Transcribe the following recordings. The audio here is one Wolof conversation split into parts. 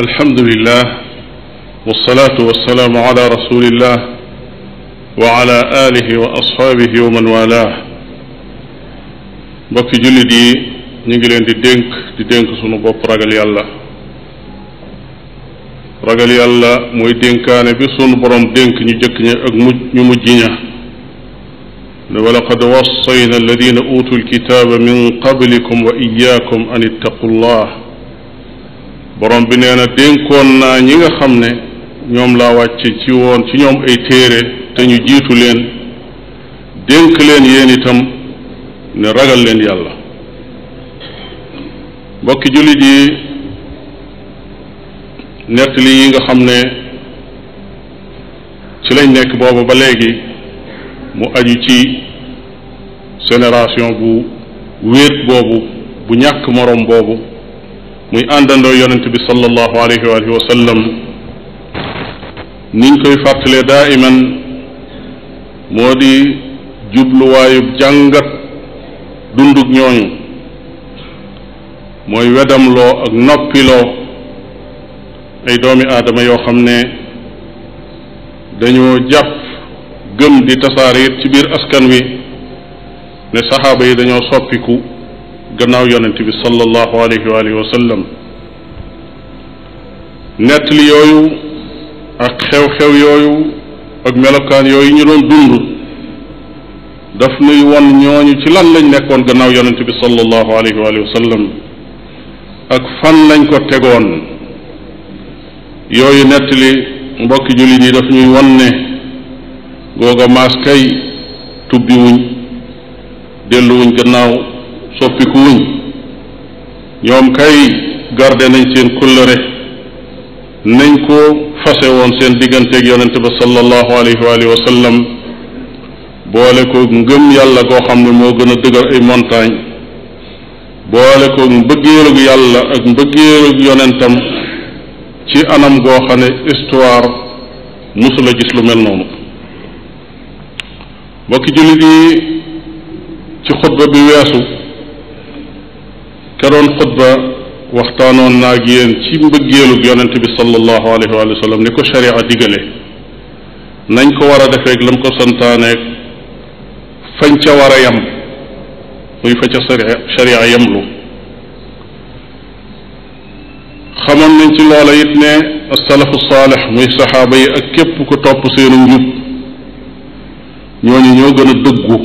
alhamdulillah wasalaatu wasalaamu ala rasulillah wa ala alihi wa ashaabihi wa man walah. mbokki jullit yi ñu ngi leen di dénk sunu bopp ragal yàlla. ragal yàlla mooy dénkaane bi sunu borom dénk ñu jëkk ña ak ñu mujj ña ne wa laqad wassayna alladina utu lkitaaba min qablikum wa iyaakum an ittaqu llah. borom bi nee na dénkoon naa ñi nga xam ne ñoom laa wàcce ci ñoom ay téere te ñu jiitu leen dénk leen yéen itam ne ragal leen yàlla. mbokki jullit yi nettali yi nga xam ne ci lañ nekk booba ba léegi mu aju ci génération bu wéet boobu bu ñàkk moroom boobu muy àndandoo yonent bi sallallahu alayhi wa alihi wa sallam. niñ koy fàttalee daaiman moo di jubluwaayub jàngat dundug ñooñu mooy wedamloo ak noppiloo ay doomi aadama yoo xam ne dañoo jàpp gëm di tasaare it ci biir askan wi ne saxaaba yi dañoo soppiku gannaaw yonent bi sallallahu alayhi wa alihi wa sallam. nettali yooyu ak xew-xew yooyu ak melokaan yooyu ñu doon dund daf nuy won ñooñu ci lan lañ nekkoon gannaaw yonent bi sallallahu alayhi wa alihi wa sallam ak fan lañ ko tegoon. yooyu nettali mbokki jullit yi daf ñuy won ne googa maas kay tubbi wuñ delluwuñ gannaaw soppiku wuñ ñoom kay garde nañ seen kullëre nañ ko fase woon seen digganteeg yonente ba sallallahu alayhi wa alihi wa sallam boole ko ngëm yàlla goo xam ne moo gën a dëgër ay montagne boole ko mbëggeelug yàlla ak mbëggeelug yonentam ci anam goo xam ne histoire musula gis lu mel noonu. mbokki jullit yi ci xutba bi weesu ka doon xutba waxtaanoon naa ak yéen ci mbëggeelug yonent bi sallallahu alayhi wa sallam ni ko sharia digale nañ ko war a defeeg lam ko santaaneeg fañ ca war a yam muy fa ca sharia yamlu. xamoon nañ ci loola it ne asalafu saalix muy saxaaba yi ak képp ku topp seenu njub ñooñu ñoo gën a dëggu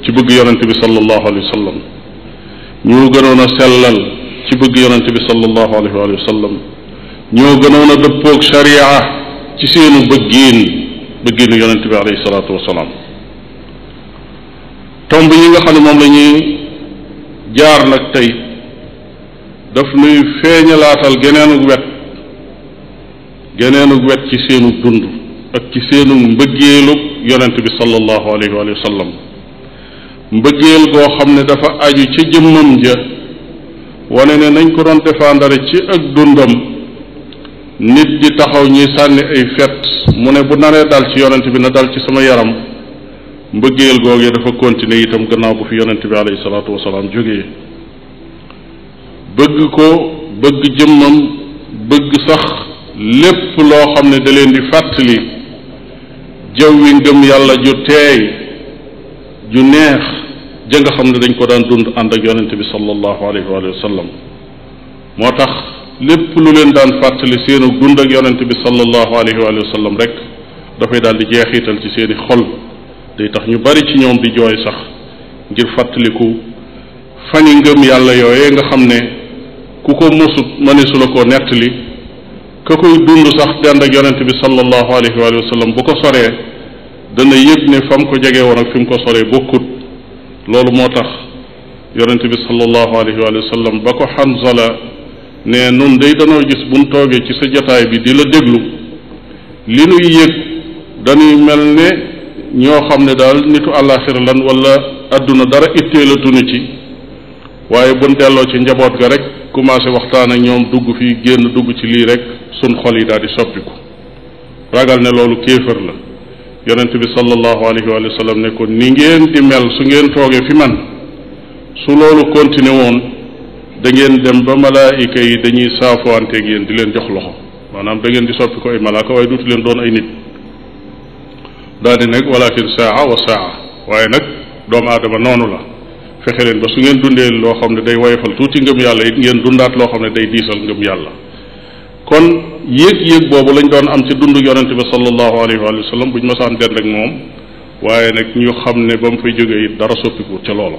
ci bëgg yonent bi sallallahu alayhi wa sallam ñoo gënoon a sellal ci bëgg yonente bi sallallahu alayhi wa sallam ñoo gënoon a dëppoog sharia ci seenu bëggiinu yonente bi alayhi salaatu wasalaam. tomb yi nga xam ne moom la ñuy jaar nag tey daf nuy feeñalaatal geneenug wet ci seenu dund ak ci seenu mbëggeelug yonente bi sallallahu alayhi wa sallam. mbëggeel goo xam ne dafa aju ca jëmmam ja wane ne nañ ko doon défendre ci ak dundam nit di taxaw ñuy sànni ay fet mu ne bu naree dal ci yonent bi na dal ci sama yaram. mbëggeel googee dafa continuer itam gannaaw bu fi yonent bi alayhi salaatu wasalaam jógee. bëgg ko bëgg jëmmam bëgg sax lépp loo xam ne da leen di fàttali jaww wi ngëm yàlla ju teey ju neex ja nga xam ne dañ ko daan dund ànd ak yonente bi sallallahu alayhi wa sallam. moo tax lépp lu leen daan fàttali seenu dund ak yonente bi sallallahu alayhi wa sallam rek dafay daal di jeexital ci seeni xol day tax ñu bari ci ñoom di jooy sax ngir fàttaliku fani ngëm yàlla yooyee nga xam ne ku ko mosut mënesu la koo nettali ka koy dund sax dend ak yonente bi sallallahu alayhi wa sallam bu ko soree dana yëg ne fa mu ko jege woon ak fi mu ko soree bokkut. loolu moo tax yonente bi sallallahu alayhi wa sallam ba ko Hanzala ne nun day danoo gis buñ toogee ci sa jotaay bi di la déglu li nuy yëg dañuy mel ne ñoo xam ne daal nitu àllaaxira lan wala adduna dara itteelatuñu ci waaye buñ delloo ci njaboot ga rek commencé waxtaan ak ñoom dugg fii génn dugg ci lii rek sun xol yi daal di soppiku ragal ne loolu kéefër la yonent bi sallallahu alayhi wa sallam ne ko ni ngeen di mel su ngeen toogee fi man su loolu continué woon da ngeen dem ba malaayika yi dañuy saafuwanteeg yéen di leen jox loxo maanaam da ngeen di soppi ko ay malaaka waaye duutu leen doon ay nit daal di nag walakin saa wa saa waaye nag doomu aadama noonu la fexe leen ba su ngeen dundee loo xam ne day woyofal tuuti ngëm yàlla it ngeen dundaat loo xam ne day diisal ngëm yàlla kon yéeg-yéeg boobu lañ doon am ci dundu yonente bi sallallahu alayhi wa sallam buñ masaan dend ak moom waaye nag ñu xam ne ba mu fay jógee it dara soppiku ca loola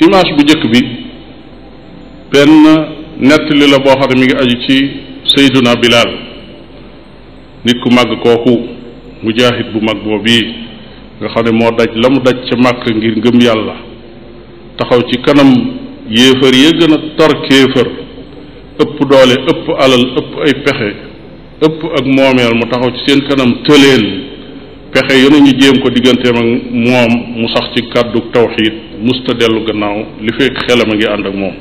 image bu njëkk bi benn nettali la boo xam ne mi ngi aju ci Seyduna Bilal nit ku màgg kooku mujaahid bu mag boobu nga xam ne moo daj la mu daj ca màkk ngir ngëm yàlla taxaw ci kanam yéefar ya gën a tar kéefër ëpp doole ëpp alal ëpp ay pexe ëpp ak moomeel mu taxaw ci seen kanam tëleen pexe yu ne ñu jéem ko digganteem ak moom mu sax ci kàddu tawxiid musta dellu gannaaw li fekk xelam a ngi ànd ak moom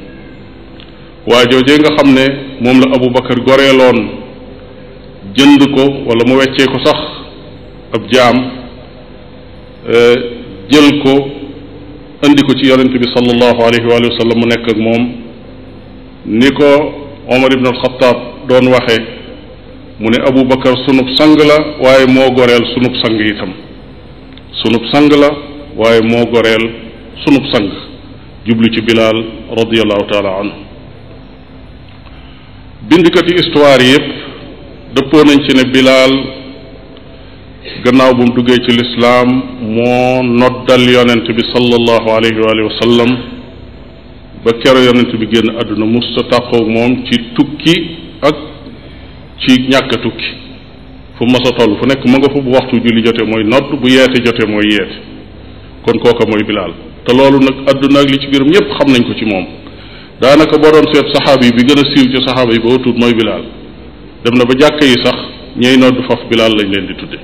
waa joojee nga xam ne moom la Abu Bakar goreeloon jënd ko wala mu weccee ko sax ab jaam jël ko indi ko ci yonente bi sallallahu alayhi wa sallam mu nekk ak moom ni ko Omar ibn al-Khattab doon waxe mu ne Abu Bakar sunub sang la waaye moo goreel sunub sang itam sunub sang la waaye moo goreel sunub sang jublu ci Bilal radiallahu taala anhu bindikati histoire yépp dëppoo nañ ci ne Bilal gannaaw bu mu duggee ci lislaam moo noddal yonent bi sallallahu alayhi wa sallam ba kero yonent bi génn àdduna musta tàqoog moom ci tukki ak ci ñàkk a tukki fu mas a toll fu nekk ma nga fa bu waxtu julli jote mooy nodd bu yeete jote mooy yeete kon kooka mooy Bilal te loolu nag àdduna ak li ci biiram ñépp xam nañ ko ci moom daanaka boo doon seet saxaaba yi bi gën a siiw ci saxaaba yi ba tuut mooy Bilal dem na ba jàkka yi sax ñey nodd faf Bilal lañ leen di tudde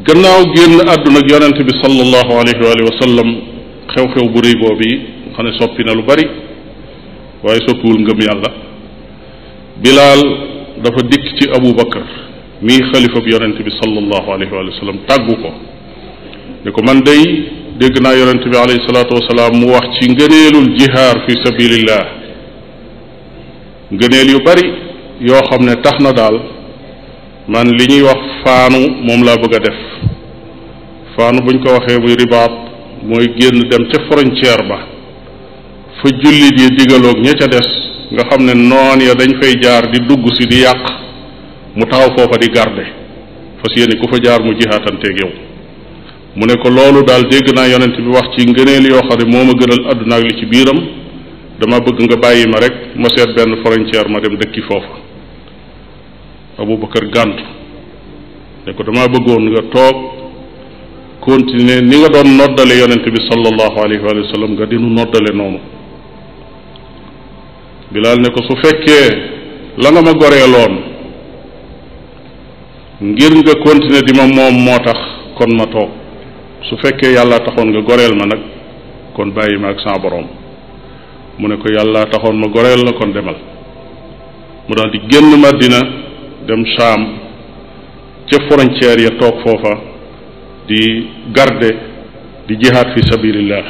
gannaaw génn àdduna ak yonent bi sallallahu alayhi wa sallam xew-xew bu rëy boobu yi xam ne soppi na lu bari waaye soppiwul ngëm yàlla Bilal dafa dikk ci Abu Bakar mii xalifa bi yonent bi sallallahu alayhi wa sallam tàggu ko ne ko man day dégg naa yonent bi alayhi salaatu wasalaam mu wax ci ngëneelul jihaar fi sabilillah ngëneel yu bari yoo xam ne tax na daal man li ñuy wax faanu moom laa bëgg a def faanu buñ ko waxee muy ribaat mooy génn dem ca frontière ba fa jullit yi digaloog ña ca des nga xam ne noon ya dañ fay jaar di dugg si di yàq mu taxaw foofa di garde fas yéene ku fa jaar mu jihaatanteeg yow mu ne ko loolu daal dégg naa yonent bi wax ci ngëneel yoo xam ne moo ma gënal àdduna ak li ci biiram dama bëgg nga bàyyi ma rek ma seet benn frontière ma dem dëkki foofa Abubakar gàntu ne ko dama bëggoon nga toog continuer ni nga doon noddale yonent bi sallallahu alayhi wa sallam nga dinu noddale noonu Bilal ne ko su fekkee la nga ma goreeloon ngir nga continuer di ma moom moo tax kon ma toog su fekkee yàlla taxoon nga goreel ma nag kon bàyyi ma ak sa boroom mu ne ko yàlla taxoon ma goreel la kon demal mu daal di génn Madina dem Saam ca frontière ya toog foofa di garde di jihaad fi sabilillah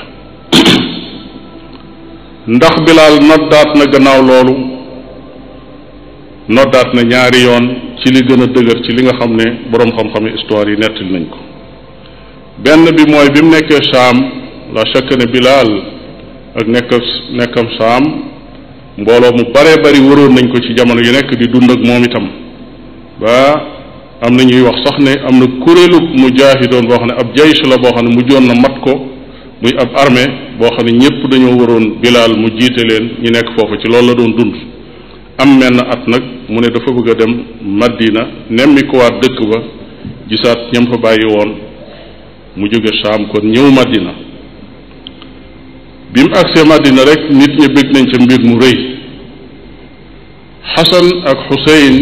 ndax Bilal noddaat na gannaaw loolu noddaat na ñaari yoon ci li gën a dëgër ci li nga xam ne boroom xam-xami histoire yi nettali nañ ko benn bi mooy bi mu nekkee Saam la chaque ne Bilal ak nekkam Saam mbooloo mu bare bari waroon nañ ko ci jamono yu nekk di dund ak moom itam ba am na ñuy wax sax ne am na kuréelu mujaahidoon boo xam ne ab jaysh la boo xam ne mujjoon na mat ko muy ab armée boo xam ne ñëpp dañoo waroon Bilal mu jiite leen ñu nekk foofu ci loolu la doon dund am menn at nag mu ne dafa bëgg a dem Madina nemmi ko waat dëkk ba gisaat ñam fa bàyyi woon mu jóge Saam kon ñëw Madina bi mu agsee Madina rek nit ñi bëgg nañ ca mbir mu rëy Xasan ak Xuseyn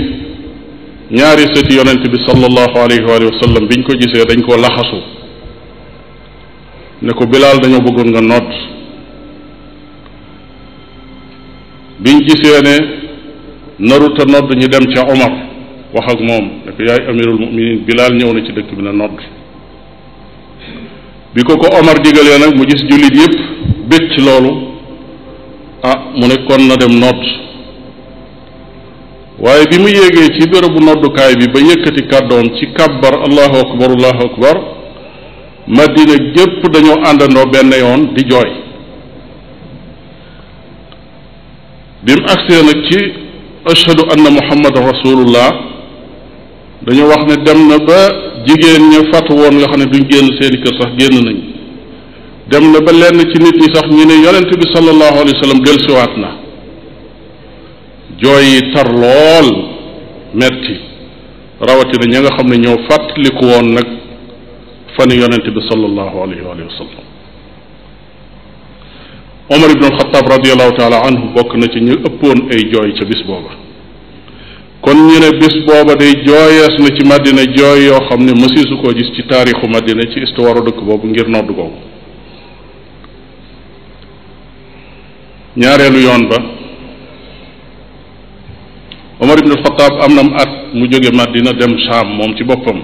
ñaari sëti yonent bi sallallahu alayhi wa sallam biñ ko gisee dañ koo laxasu ne ko Bilaal dañoo bëggoon nga nodd. biñ gisee ne naruta nodd ñu dem ca Omar wax ak moom ne ko yaay amirul muminin Bilaal ñëw na ci dëkk bi na nodd. bi ko Omar digalee nag mu gis jullit yépp bég ci loolu mu ne kon na dem nodd. waaye bi mu yéegee ci bérébu noddukaay bi ba yëkkati kàddoom ci kàbbar allahu akbar allahu akbar madina gépp dañoo àndandoo benn yoon di jooy. bi mu agsee nag ci ashhadu anna muhammadan rasulullah dañoo wax ne dem na ba jigéen ña fatu woon nga xam ne duñ génn seeni kër sax génn nañ. dem na ba lenn ci nit ñi sax ñu ne yonent bi sallallahu alayhi wa sallam dellusiwaat na. jooy yi tar lool metti rawatina ña nga xam ne ñoo fàttaliku woon nag fan yonent bi sallallahu alayhi wa sallam. Omar ibn al-Khattab radiallahu taala anhu bokk na ci ñu ëppoon ay jooy ca bis booba. kon ñu ne bis booba day jooyees na ci Madina jooy yoo xam ne mësiisu koo gis ci taarixu Madina ci histoire dëkk boobu ngir nodd googu. ñaareelu yoon ba Omar ibn al-Khattab am na at mu jóge Madina dem Saam moom ci boppam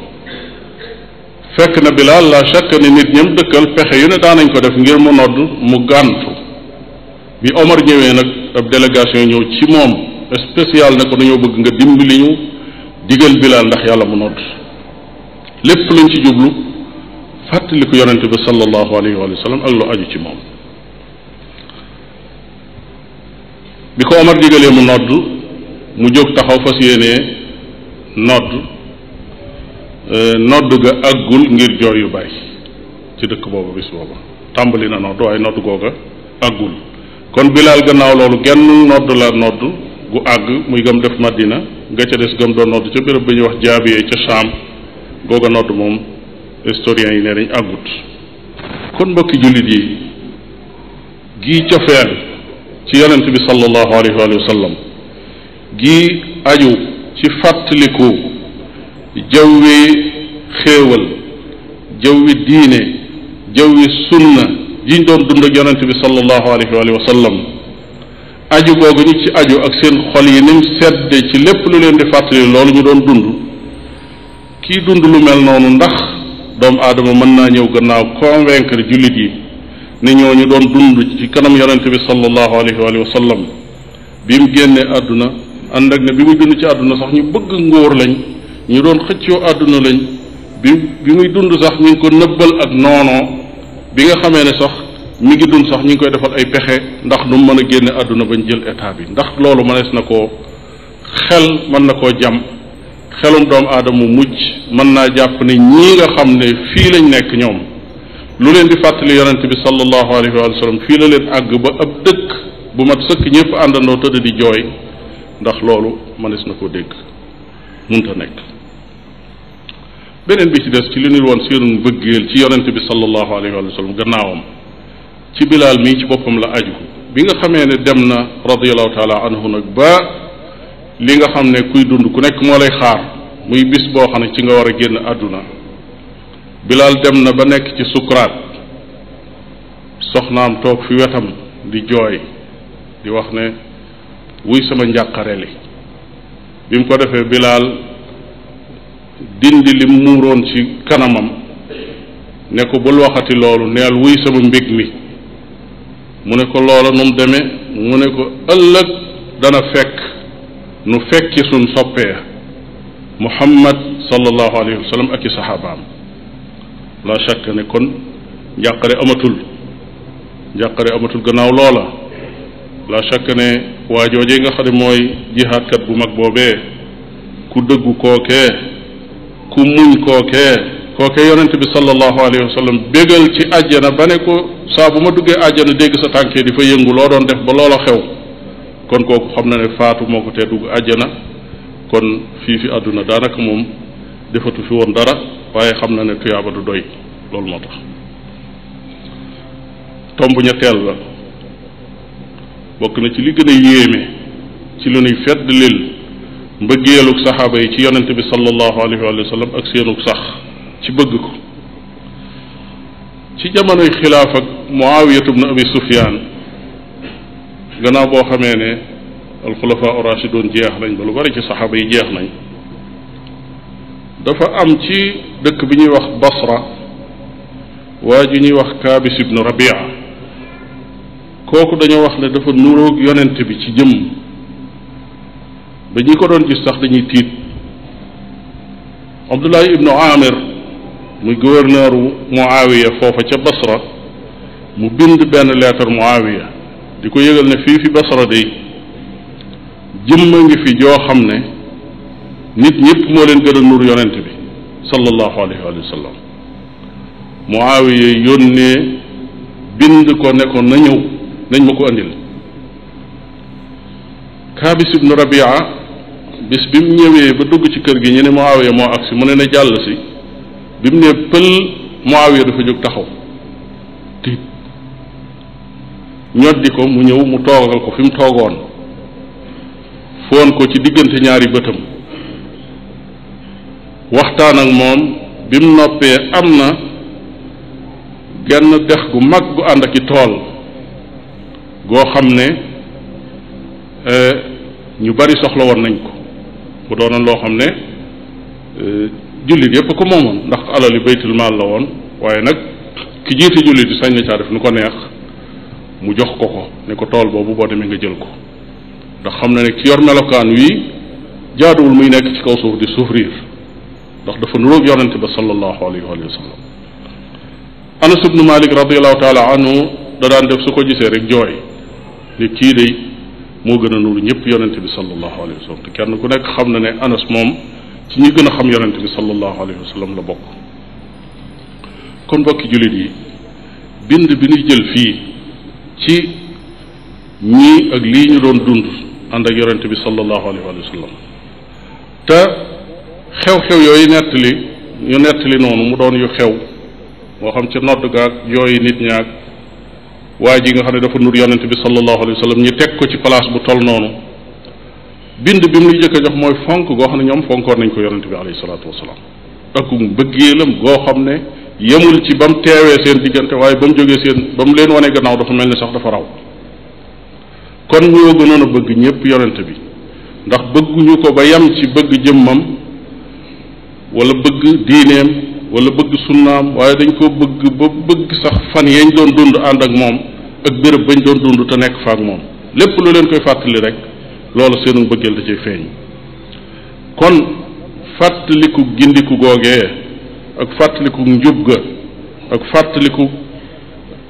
fekk na Bilaal la chaque ne nit ñam dëkkal pexe yu ne daanañ ko def ngir mu nodd mu gàntu. bi Omar ñëwee nag ab délégation ñëw ci moom spécial ne ko dañoo bëgg nga dimbali ñu digal Bilaal ndax yàlla mu nodd. lépp luñ ci jublu fàttaliku yonent bi sallallahu alayhi wa sallam ak lu aju ci moom. bi ko Omar digalee mu nodd mu jóg taxaw fas yéenee nodd ga àggul ngir jooy yu bàyyi ci dëkk boobu bis booba tàmbali na nodd waaye nodd googa àggul. kon Bilaal gannaaw loolu genn nodd la nodd gu àgg muy gëm def Madina nga ca des gëm doon nodd ca béréb ba ñuy wax jaabiyee ca Saam googa nodd moom historiens yi nee nañ àggut. kon mbokki jullit yi gii cofeel ci yonent bi sallallahu alayhi wa sallam gii aju ci fàttaliku jawwi xéewal jawwi diine jawwi sunna jiñ doon dund ak yonent bi sallallahu alayhi wa sallam aju googu ñi ci aju ak seen xol yi nim sedde ci lépp lu leen di fàttali loolu ñu doon dund kii dund lu mel noonu ndax doomu aadama mën naa ñëw gannaaw convaincre jullit yi ne ñooñu doon dund ci kanam yonent bi sallallahu alayhi wa sallam bi mu génnee àdduna ànd ak ne bi muy dund ci àdduna sax ñu bëgg ngóor lañ ñu doon xëccoo àdduna lañ bi muy dund sax ñu ngi ko nëbbal ak noonoo bi nga xamee ne sax mi ngi dund sax ñu ngi koy defal ay pexe ndax nu mu mën a génne àdduna bañ jël état bi ndax loolu mënees na koo xel mën na koo jam xelum doomu aadama mu mujj mën naa jàpp ne ñii nga xam ne fii lañ nekk ñoom lu leen di fàttali yonent bi sallallahu alayhi wa sallam fii la leen àgg ba ab dëkk bu mat sëkk ñëpp àndandoo tëdd di jooy ndax loolu mënees na koo dégg munta nekk. beneen bi ci des ci li ñuy woon seen bëggeel ci yonent bi sallallahu alayhi wa sallam gannaawam ci Bilaal mii ci boppam la aju bi nga xamee ne dem na radiyallahu taala anhu nag ba li nga xam ne kuy dund ku nekk moo lay xaar muy bis boo xam ne ci nga war a génn àdduna Bilaal dem na ba nekk ci sukuraat soxnaam toog fi wetam di jooy di wax ne wuy sama njàqare li bi mu ko defee Bilaal dindi li muuroon ci kanamam ne ko bul waxati loolu neel wuy sama mbég mi mu ne ko loola nu mu demee mu ne ko ëllëg dana fekk nu fekki suñ soppee Muhammad sallallahu alayhi wa sallam ak i saxaabaam la shakk ne kon njàqare amatul gannaaw loola la shakk ne waa jooje nga xam ne mooy jihaadkat bu mag boobee ku dëggu kookee ku muñ kookee yonent bi sallallahu alayhi wa sallam bégal ci àjjana ba ne ko saa bu ma duggee àjjana dégg sa tànkee di fa yëngu loo doon def ba loola xew kon kooku xam na ne faatu moo ko tee dugg àjjana kon fii fi àdduna daanaka moom defatu fi woon dara waaye xam na ne tuyaaba du doy loolu moo tax tomb ñetteel la bokk na ci li gën a yéeme ci lu nuy fedd lil mbëggeelug saxaaba yi ci yonente bi sallallahu alayhi wa sallam ak seenug sax ci bëgg ko. ci jamonoy xilaaf ak Muawiyatu bnu Abi Sufyaan gannaaw boo xamee ne alxulafaa rashidun jeex nañ ba lu bari ci saxaaba yi jeex nañ, dafa am ci dëkk bi ñuy wax Basra waa ju ñuy wax Kaabis ibnu Rabia. kooku dañoo wax ne dafa nuroog yonent bi ci jëmm ba ñi ko doon gis sax dañuy tiit. Abdullahi ibnu Amir muy gouverneur Muawiya foofa ca Basra mu bind benn leetar Muawiya di ko yëgal ne fii fi Basra day jëmma ngi fi joo xam ne nit ñëpp moo leen gën a nur yonent bi sallallahu alayhi wa sallam. Muawiya yónnee bind ko ne ko na ñëw nañ ma ko andil. Kaabis ibnu Rabia bis bi mu ñëwee ba dugg ci kër gi ñu ne Muawiya moo agsi mu ne na jàll si, bi mu ne pël Muawiya dafa jóg taxaw tiit, ñoddi ko mu ñëw mu toogal ko fi mu toogoon, foon ko ci diggante ñaari bëtam, waxtaan ak moom. bi mu noppee am na genn dex gu mag gu ànd ak i tool goo xam ne ñu bari soxla woon nañ ko, mu doonoon loo xam ne jullit yépp ko moomoon ndax alali baytul maal la woon, waaye nag ki jiite jullit yi sañ na caa def nu ko neex. mu jox ko ko ne ko tool boobu boo demee nga jël ko, ndax xam na ne ki yor melokaan wi jaaduwul muy nekk ci kaw suuf di souffrir, ndax dafa nuroog yonente ba sallallahu alayhi wa sallam. Anas ibnu Malik radiallahu taala anhu da daan def su ko gisee rek jooy ne kii day moo gën a nuru ñëpp yonente bi sallallahu alayhi wa sallam. te kenn ku nekk xam na ne Anas moom ci ñi gën a xam yonente bi sallallahu alayhi wa sallam la bokk. kon mbokki jullit yi, bind bi ñuy jël fii ci ñii ak lii ñu doon dund ànd ak yonente bi sallallahu alayhi wa sallam, te xew-xew yooyu ñu nettali noonu mu doon yu xew moo xam ca nodd gaag yooyu nit ñaag waa ji nga xam ne dafa nur yonente bi sallallahu alayhi wa sallam ñi teg ko ci place bu toll noonu. bind bi mu lay jëkk a jox mooy fonk goo xam ne ñoom fonkoon nañ ko yonente bi alayhi salaatu wasalaam, ak bëggeelam goo xam ne yemul ci ba mu teewee seen diggante, waaye ba mu jógee ba mu leen wane gannaaw dafa mel ni sax dafa raw. kon ñoo gënoon a bëgg ñëpp yonente bi, ndax bëgguñu ko ba yem ci bëgg jëmmam wala bëgg diineem wala bëgg sunnaam, waaye dañ ko bëgg ba bëgg sax fan yañ doon dund ànd ak moom ak béréb bañ doon dund te nekk fa ak moom. lépp lu leen koy fàttali rek loolu seenu bëggeel da cay feeñ. kon fàttaliku gindiku googee ak fàttaliku njub ga ak fàttaliku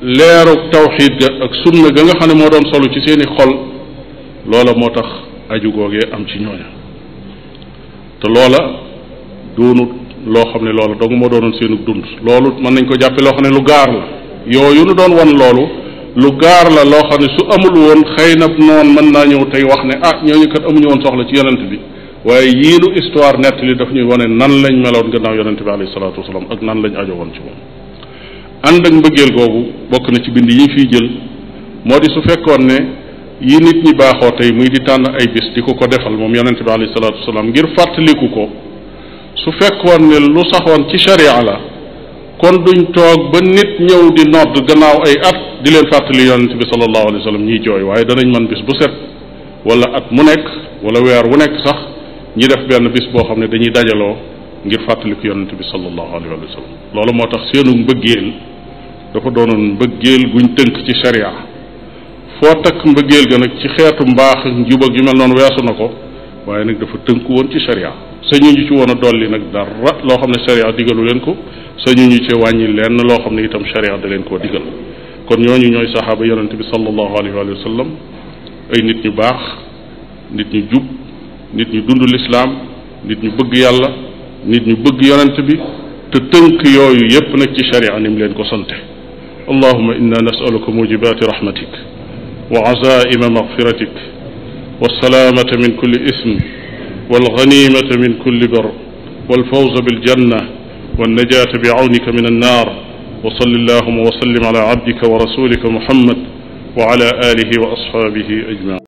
leeruk tawxiid ga ak sunna ga nga xam ne moo doon solu ci seeni xol, loola moo tax aju googee am ci ñooña. te loola doonut loo xam ne loola dong moo doonoon seenu dund, loolu mën nañ ko jàppe loo xam ne lu gaar la. yooyu nu doon wan loolu lu gaar la loo xam ne su amul woon xëy na noonu mën naa ñëw tey wax ne ah ñooñu kat amuñu woon soxla ci yonent bi, waaye yii nu histoire nettali daf ñuy wane nan lañ meloon gannaaw yonente bi alayhi salaatu wasalaam ak nan lañ ajo woon ci moom. ànd ak mbëggeel googu bokk na ci bind yi fiy jël moo di su fekkoon ne yi nit ñi baaxoo tey muy di tànn ay bis di ko defal moom yonente bi alayhi salaatu wasalaam ngir fàttaliku ko, su fekkoon ne lu saxoon ci sharia la kon duñ toog ba nit ñëw di nodd gannaaw ay at di leen fàttali yonente bi sallallahu alayhi wa sallam ñiy jooy, waaye danañ mën bis bu set wala at mu nekk wala weer wu nekk sax ñi def benn bis boo xam ne dañuy dajaloo ngir fàttaliku yonente bi sallallahu alayhi wa sallam. loolu moo tax seenu mbëggeel dafa doonoon mbëggeel guñ tënk ci sharia. foo takk mbëggeel ga nag ci xeetu mbaax ak njub ak yu mel noonu weesu na ko, waaye nag dafa tënku woon ci sharia. sañu ñu ci woon a dolli nag dara loo xam ne sharia digalu leen ko, sañu ñu ci wàññi lenn loo xam ne itam sharia da leen koo digal. kon ñooñu ñooy saxaaba yonente bi sallallahu alayhi wa sallam, ay nit ñu baax, nit ñu jub, nit ñu dund lislaam, nit ñu bëgg yàlla, nit ñu bëgg yonent bi, te tënk yooyu yépp nag ci sharia ni mu leen ko sante. allahuma inna nasaluka mujibati rahmatik wa azaima magfiratik والسلامة من كل إثم والغنيمة من كل بر والفوز بالجنة والنجاة بعونك من النار وصل اللهم وسلم على عبدك ورسولك محمد وعلى آله وأصحابه أجمعين.